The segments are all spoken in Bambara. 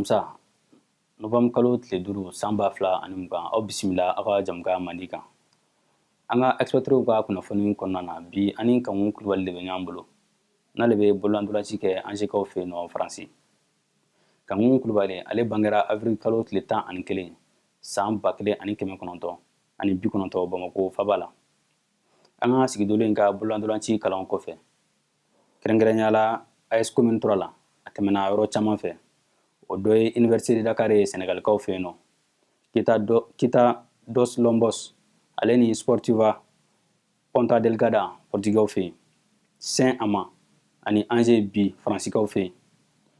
Alamisa, novembre kalo tile 5, san 2020, aw bisimila aw ka jamukan mandi kan. An ka expatriés ka kunnafoni kɔnɔna na bi, ani Kanku Kulubali de bɛ ɲɔgɔn bolo, n'ale bɛ bololantolanci kɛ Angerkaw fɛ yen nɔ Faransi. Kanku Kulubali, ale bangera avril kalo tile 11, san 1990, Bamako faba la. An ka sigidolen ka bololantolanci kalan kɔfɛ, kɛrɛnkɛrɛnya la AS Commune 3 la, a tɛmɛna yɔrɔ caman fɛ. O dɔ ye Université de Dakar ye Senegalikaw fɛ yen nɔ, Kita dos Lombos, ale ni Sportiva Ponta Delgada Portugais fɛ yen, Saint Amand ani Angers bi Faransikaw fɛ yen.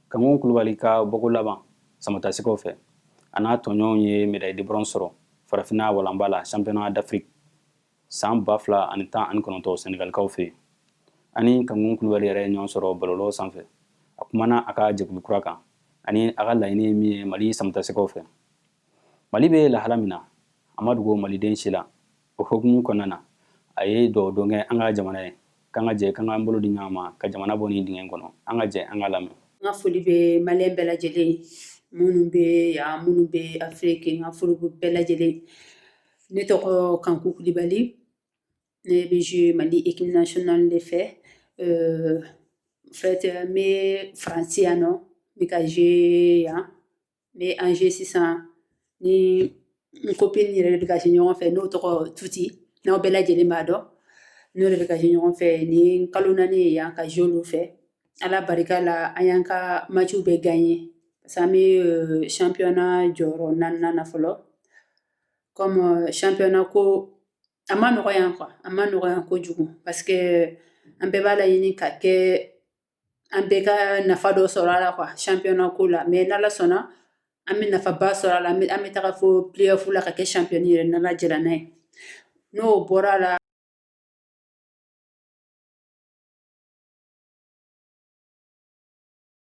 Kanku Kulubali ka bɔko laban samatasɛgɛw fɛ, a n'a tɔɲɔgɔnw ye médaille de bronze sɔrɔ Farafinna walanba la, championnat d'Afrique, san 2019, Senegalikaw fɛ yen. Ani Kanku Kulubali yɛrɛ ye ɲɔgɔn sɔrɔ bɔlɔlɔ sanfɛ. A kumana a ka jɛkulu kura kan ani a ka laɲini ye min ye Mali samatasɛgɛw fɛ. Mali bɛ lahala min na, a ma dogo maliden si la. O hukumu kɔnɔna na, a ye dugawu don kɛ an ka jamana ye, k'an ka jɛ k'an k'an bolo di ɲɔgɔn ma ka jamana bɔ nin dingɛ kɔnɔ. An ka jɛ an ka lamɛn. N ka foli bɛ Malien bɛɛ lajɛlen, minnu bɛ yan, minnu bɛ Afiriki, n ka foli bɛ bɛɛ lajɛlen. Ne tɔgɔ Kanku Kulibali, ne bɛ jouer Mali équipe nationale de fɛ. En fait, n bɛ Faransi yan nɔ, n bɛ ka jouer yan, n bɛ Angers sisan, ni n copine yɛrɛ de bɛ ka jouer ɲɔgɔn fɛ, n'o tɔgɔ Tuti, n'aw bɛɛ lajɛlen b'a dɔn. N'o de bɛ ka jouer ɲɔgɔn fɛ nin ye kalo 4 ye yan ka jouer olu fɛ. Ala barika la, an y'an ka matchw bɛɛ gagné parce que an bɛ championnat jɔyɔrɔ naaninan na fɔlɔ. Comme championnat ko a ma nɔgɔ yan quoi, a ma nɔgɔ yan kojugu, parce que an bɛɛ b'a laɲini ka kɛ an bɛɛ ka nafa dɔ sɔrɔ a la quoi, championnat ko la. Mais n'Ala sɔnna, an bɛ nafaba sɔrɔ a la, an bɛ taga fo play-off la ka kɛ champion yɛrɛ, n'Ala jɛra n'a ye. N'o bɔra a la.